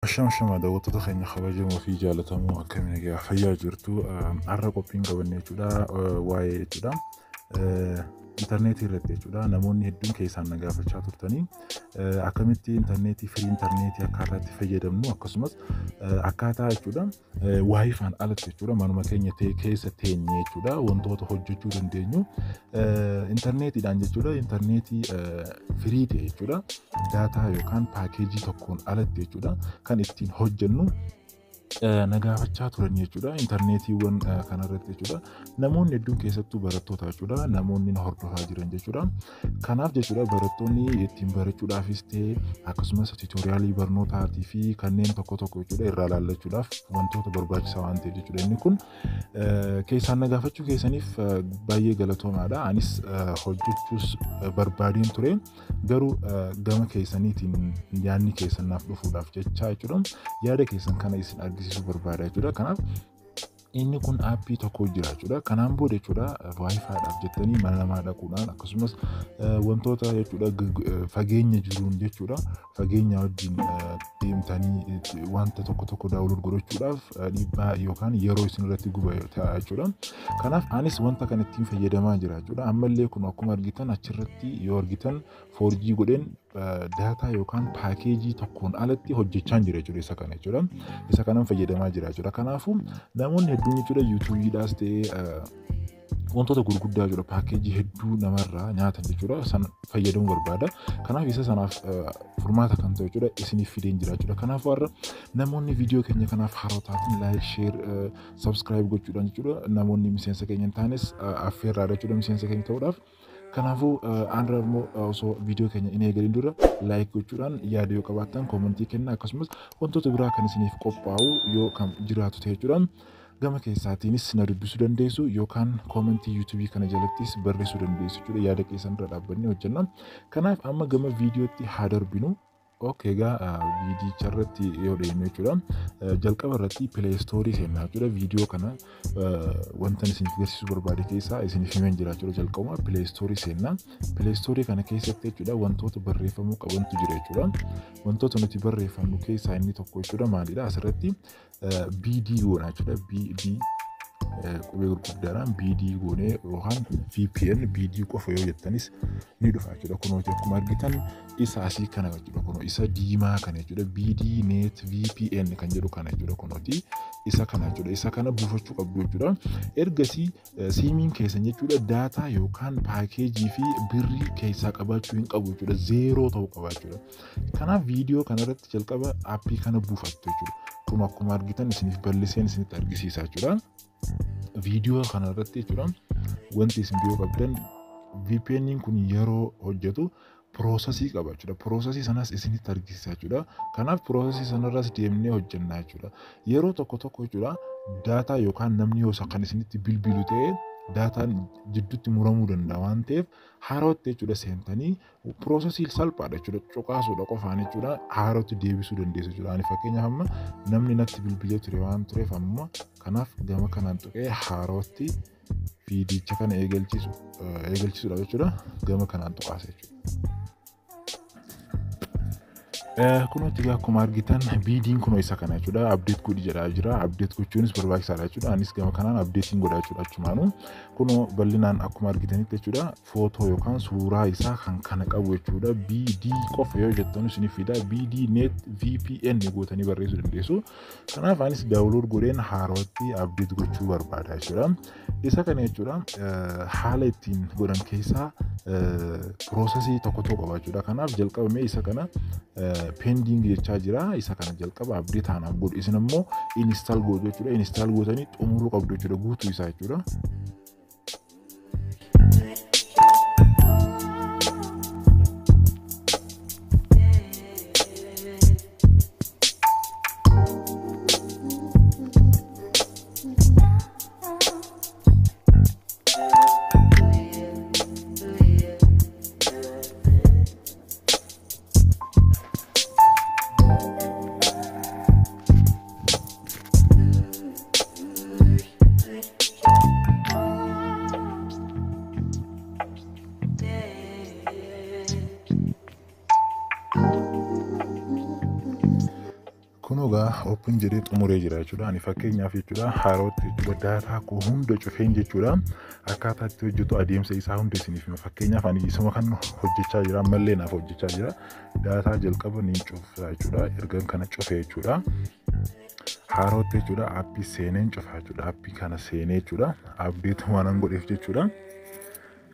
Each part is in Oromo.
Shama shama daawwattoota keenya kabajamoo fi jaallatamoo, akkamiin egaa fayyaa jirtu? Har'a qophiin qabanne jechuudha waa'ee jechuudha intarneetii irratti jechuudha. Namoonni hedduun keessaan na gaafachaa turtanii, akkamitti intarneetii firii intarneetii akkaataa itti fayyadamnu, akkasumas akkaataa jechuudha WiFi'n alatti jechuudha manuma keenya keessa teenye jechuudha wantoota hojjechuu dandeenyu intarneetiidhaan jechuudha, intarneetii firii ta'e jechuudha, daataa yookaan paakeejii tokkoon alatti jechuudha kan ittiin hojjennu na gaafachaa turan jechuudha. Intarneetiiwwan kanarratti jechuudha namoonni hedduun, keessattuu barattoota jechuudha, namoonni na hordofaa jiran jechuudha. Kanaaf jechuudha barattoonni ittiin barachuudhaafis ta'e, akkasumas tutorialii barnootaatii fi kanneen tokko tokko jechuudha irraa laallachuudhaaf wantoota barbaachisaa waan ta'eef jechuudha, inni kun keessaan na gaafachuu keessaniif baay'ee galatoomaadha. Anis hojjechuus barbaadeen ture, garuu gama keessaniitiin yaadni keessan naaf dhufuudhaaf jecha jechuudha yaada keessan kana isin argisiisuu barbaada jechuudha. Kanaaf inni kun aappii tokko jira jechuudha. Kanaan booda jechuudha WiFi'dhaaf jettanii mana namaa dhaquudhaan, akkasumas wantoota jechuudha fageenya jiruun jechuudha fageenya wajjin deemtanii wanta tokko tokko download godhachuudhaaf dhiibbaa yookaan yeroo isin irratti guba ta'a jechuudha. Kanaaf anis wanta kana ittiin fayyadamaa jira jechuudha. Ammallee kun akkuma argitan achirratti yoo argitan 4G godheen daataa yookaan paakeejii tokkoon alatti hojjechaa jira jechuudha isa kana jechuudha. Isa kanan fayyadamaa jira jechuudha. Kanaafuu namoonni hedduun jechuudha YouTubeiidhaas ta'ee wantoota gurguddaa jechuudha paakeejii hedduu namarraa nyaatan jechuudha san fayyadamuu barbaada. Kanaaf isa sanaaf furmaata kan ta'u jechuudha isiniif fideen jira jechuudha. Kanaaf warra namoonni viidiyoo keenya kanaaf haroo taatan like, share, subscribe gochuudhaan jechuudha namoonni miseensa keenya hin taanes affeerraadha jechuudha miseensa keenya ta'uudhaaf. Kanaafuu aanra immoo osoo viidiyoo keenya hin eegalin dura like gochuudhaan, yaada yoo qabaattan commentii kenna, akkasumas wantoota biraa kan isiniif qophaa'u yoo kan jiraatu ta'e jechuudhaan gama keessaatiinis na dubbisuu dandeessu yookaan commentii YouTubeii kana jalattis barreessuu dandeessu jechuudha, yaada keessan irra dhaabbannee hojjenna. Kanaaf amma gama viidiyootti haa darbinu. Okay, egaa viidiyicha irratti yoo dhiyeenyu jechuudha jalqaba irratti Play Storeii seenna jechuudha. Viidiyoo kana wanta isiniif agarsiisuu barbaade keessaa isiniif himeen jira jechuudha. Jalqabuma Play Storeii seenna. Play Storeii kana keessatti jechuudha wantoota barreeffamuu qabantu jira jechuudha. Wantoota nuti barreeffannu keessaa inni tokko jechuudha maalidha? Asirratti BD goona jechuudha. BD qubee gurguddaadhaan BD goonee yookaan VPN BD qofa yoo jettanis ni dhufa jechuudha. Kunooti akkuma argitan isa asii kana jechuudha. Kunoo isa diimaa kana jechuudha. BD Net VPN kan jedhu kana jechuudha. Kunooti isa kana jechuudha. Isa kana buufachuu qabdu jechuudha. Ergasii siimiin keessan jechuudha daataa yookaan paakeejii fi birrii keessaa qabaachuu hin qabu jechuudha. Zeeroo ta'uu qaba jechuudha. Kanaaf viidiyoo kanarratti jalqaba aappii kana buufattu jechuudha. Kun akkuma argitan isiniif bal'iseen isinitti argisiisa jechuudha. Viidiyoo kanarratti jechuudha wanti isin beekuu qabdan, VPN kun yeroo hojjetu processii qaba jechuudha. Processii sanas isinitti argisiisa jechuudha. Kanaaf processii sanarras deemnee hojjenna jechuudha. Yeroo tokko tokko jechuudha daataa yookaan namni yoo kan isinitti bilbilu ta'e daataan jidduutti muramuu danda'a waan ta'eef, haarootti jechuudha seentanii processii salphaadha jechuudha, cuqaasuudha qofaan jechuudha haarootti deebisuu dandeessu jechuudha. Ani fakkeenyaaf amma namni natti bilbilee ture waan tureef, amma kanaaf gama kanaan tuqee haarootti viidicha kana eegalchiisuudha jechuudha, gama kanaan tuqaasa jechuudha. Kunuutti egaa akkuma argitan BD'n kunoo isa kana jechuudha. Update godhi jedhaa jira. Update gochuunis barbaachisaadha jechuudha. Anis gama kanaan updateiin godhaa jechuudha achumaanuu. Kunoo bal'inaan akkuma argitanitti jechuudha footoo yookaan suuraa isaa kan kana qabu jechuudha. BD qofa yoo jettan isiniif fida. BD Net VPN gootanii barreessuu dandeessu. Kanaaf anis download godheen haarootti update gochuu barbaada jechuudha. Isa kana jechuudha haala ittiin godhan keessaa processii tokko tokko qaba jechuudha. Kanaaf jalqabamee isa kana pending jechaa jira. Isa kana jalqaba update haanaaf godhu. Isin immoo install gootu jechuudha. Install gootanii xumuruu qabdu jechuudha guutuu isaa jechuudha. Kun egaa open jedhee xumuree jira jechuudha. Ani fakkeenyaaf jechuudha, haarootti jechuudha, daataa koo hunda cufeen jechuudha. Akkaataa itti hojjetu, adeemsa isaa hunda isiniif hima. Fakkeenyaaf ani isuma kan hojjechaa jira, ammallee naaf hojjechaa jira. Daataa jalqaba ni cufa jechuudha. Erga kana cufee jechuudha. Haarootti jechuudha, aappii seeneen cufa jechuudha. Aappii kana seenee jechuudha. Update waan godheef jechuudha.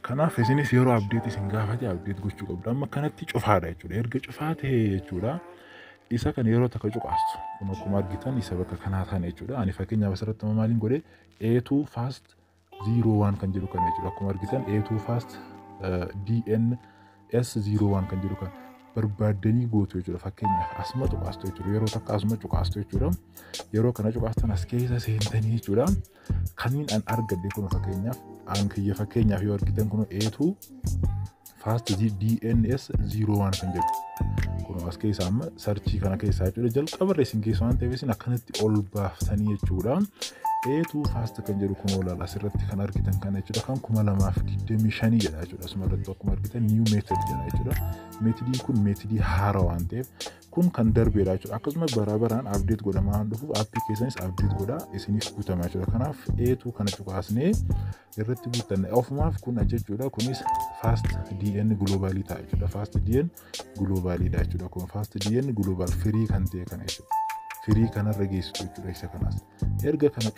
Kanaaf isinis yeroo update isin gaafate update gochuu qabdu. Amma kanatti cufaadha jechuudha. Erga cufaa ta'e jechuudha, isa kan yeroo takka cuqaastu. Kun akkuma argitan isa bakka kanaa taane jechuudha. Ani fakkeenyaaf asirratti amma maaliin godhe? A2 fast 01 kan jedhu kana jechuudha. Akkuma argitan A2 fast DNS 01 kan jedhu kana barbaaddanii gootu jechuudha. Fakkeenyaaf asuma cuqaastu jechuudha. Yeroo takka asuma cuqaastu jechuudha. Yeroo kana cuqaastan as keessa seentanii jechuudha. Kaniin an argadhe kun fakkeenyaaf an kiyya, fakkeenyaaf yoo argitan kun A2 fast DNS 01 kan jedhu. Kun as keessa amma search kana keessaa jechuudha. Jalqabarra isin keessa waan ta'eef isin akkanatti ol baaftanii jechuudha. A2 fast kan jedhu kun olaal asirratti kan argitan kana jechuudha. Kan 2025 jedha jechuudha. Asuma irratti akkuma argitan new method jedha jechuudha. Methodiin kun methodii haaraa waan ta'eef kun kan darbeedha jechuudha. Akkasuma bara baraan update godhamaa waan dhufuuf aappii keessanis update godhaa isiniif guutama jechuudha. Kanaaf A2 kana cuqaasnee irratti guuttanne ofumaaf kun jechuudha. Kunis fast DN globalii ta'a jechuudha. Fast DN globaliidha jechuudha. Kun fast DN global free kan ta'e kana jechuudha. Free kanarra geessitu jechuudha isa kanaas. Erga kana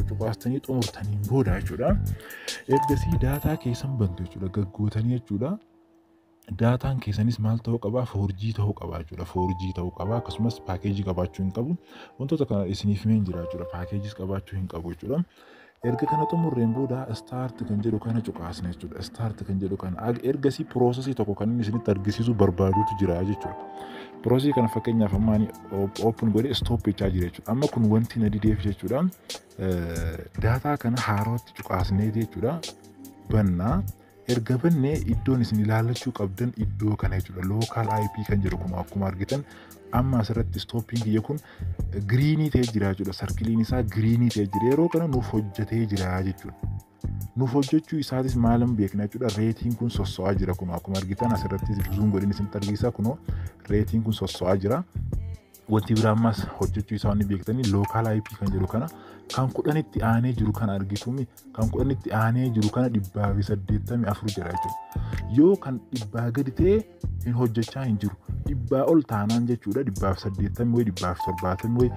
cuqaastanii xumurtaniin booda jechuudha. Ergasii daataa keessan bantu jechuudha. Gaggootanii jechuudha. Daataan keessanis maal ta'uu qabaa? 4G ta'uu qabaa jechuudha. 4G ta'uu qabaa. Akkasumas paakeejii qabaachuu hin qabu. Wantoota kana isiniif himeen jira jechuudha. Paakeejiis qabaachuu hin qabu jechuudha. Erga kana xumurreen booda start kan jedhu kana cuqaasna jechuudha. Start kan jedhu kana ergasii processii tokko kan inni isinitti argisiisuu barbaadutu jira jechuudha. Processii kana fakkeenyaaf amma ani open godhee stop jechaa jira jechuudha. Amma kun wanti na dideef jechuudha. Daataa kana haarootti cuqaasneeti jechuudha. Bannaa erga bannee iddoon isin ilaallachuu qabdan iddoo kana jechuudha. Local IP kan jedhu kun akkuma argitan amma asirratti stoppiin kiyya kun greenii ta'ee jira jechuudha. Circleiin isaa greenii ta'ee jira. Yeroo kana nuuf hojjetee jira jechuudha. Nuuf hojjechuu isaatis maalan beekna jechuudha? Rateiin kun sosso'aa jira. Kun akkuma argitan asirratti zoom godhin isinitti argisiisa, kunoo rateiin kun sosso'aa jira. Wanti biraa ammas hojjechuu isaa wanni beektanii local IP kan jedhu kana, kan 10tti aanee jiru kana argitumi, kan 10tti aanee jiru kana 184 jira jechuudha. Yoo kan 100 gadi ta'e hin hojjechaa hin jiru. 100 ol taanaan jechuudha, 180 wayi, 170 wayi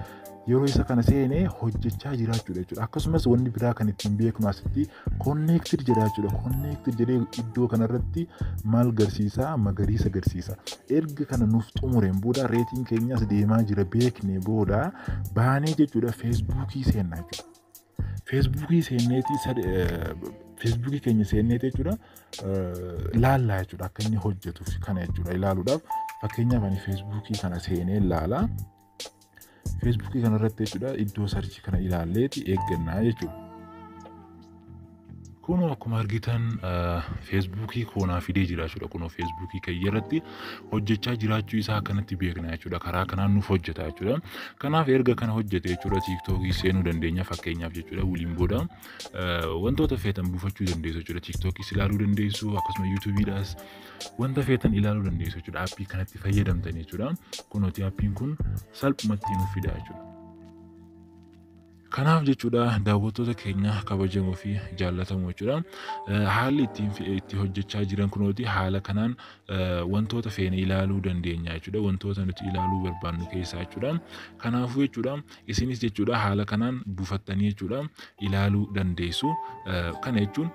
yeroo isa kana seenee hojjechaa jiraachuudha jechuudha. Akkasumas wanni biraa kan ittiin beeknu asitti connected jedha jechuudha. Connected jedhee iddoo kanarratti maal garsiisaa? Magariisa garsiisa. Erga kana nuuf xumureen booda, rateiin keenyas deemaa jira beekne booda, baanee jechuudha Feesbuukii seenna jechuudha. Feesbuukii seenneetii, Feesbuukii keenya seenneeti jechuudha, laallaa jechuudha, akka inni hojjetuuf kana jechuudha ilaaluudhaaf. Fakkeenyaaf ani Feesbuukii kana seenee laalaa. Feesbuukii kanarratti jechuudha iddoo search kana ilaalleeti eeggannaa jechuudha. Kun akkuma argitan Feesbuukii koonaa fidee jira jechuudha. Kunoo Feesbuukii kiyya irratti hojjechaa jiraachuu isaa akkanatti beekna jechuudha. Karaa kanaan nuuf hojjeta jechuudha. Kanaaf erga kana hojjete jechuudha, Tiiktookii seenuu dandeenya fakkeenyaaf jechuudha. Waliin booda wantoota feetan buufachuu dandeessu jechuudha. Tiiktookiis ilaaluu dandeessu, akkasuma Yuutuubiidhaas wanta feetan ilaaluu dandeessu jechuudha. Aappii kanatti fayyadamtan jechuudha. Kunooti aappiin kun salphumatti nuuf fida jechuudha. Kanaaf jechuudha, daawwattoota keenya kabajamoo fi jaallatamoo jechuudha. Haalli ittiin itti hojjechaa jiran kunooti haala kanaan wantoota feene ilaaluu dandeenya jechuudha. Wantoota nuti ilaaluu barbaannu keessaa jechuudha. Kanaafuu jechuudha, isinis jechuudha haala kanaan buufattanii jechuudha ilaaluu dandeessu. Kana jechuun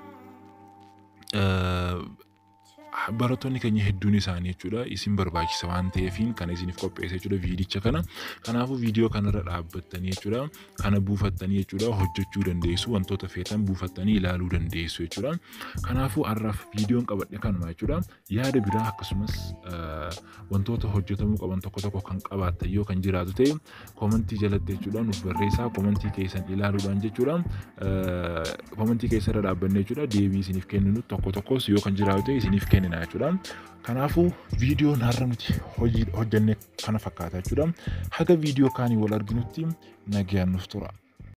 barattoonni keenya hedduun isaanii jechuudha isin barbaachisa waan ta'eefiin kana isiniif qopheesse jechuudha viidicha kana. Kanaafuu viidiyoo kanarra dhaabbattanii jechuudha kana buufattanii jechuudha hojjechuu dandeessu, wantoota feetan buufattanii ilaaluu dandeessu jechuudha. Kanaafuu har'aaf viidiyoon qabadhe kanuma jechuudha. Yaada biraa akkasumas wantoota hojjetamuu qaban tokko tokko kan qabaattan yoo kan jiraatu ta'e koomentii jalatti jechuudha nuuf barreessaa. Koomentii keessan ilaaluudhaan jechuudha, koomentii keessarra dhaabbannee jechuudha deebii isiniif kenninu tokko tokkos yoo kan jiraatu ta'e isiniif kennina jechuudha. Kanaafuu viidiyoon har'a nuti hojjenne kana fakkaata jechuudha. Haga viidiyoo kaanii wal arginutti nagayaan nuuf tura.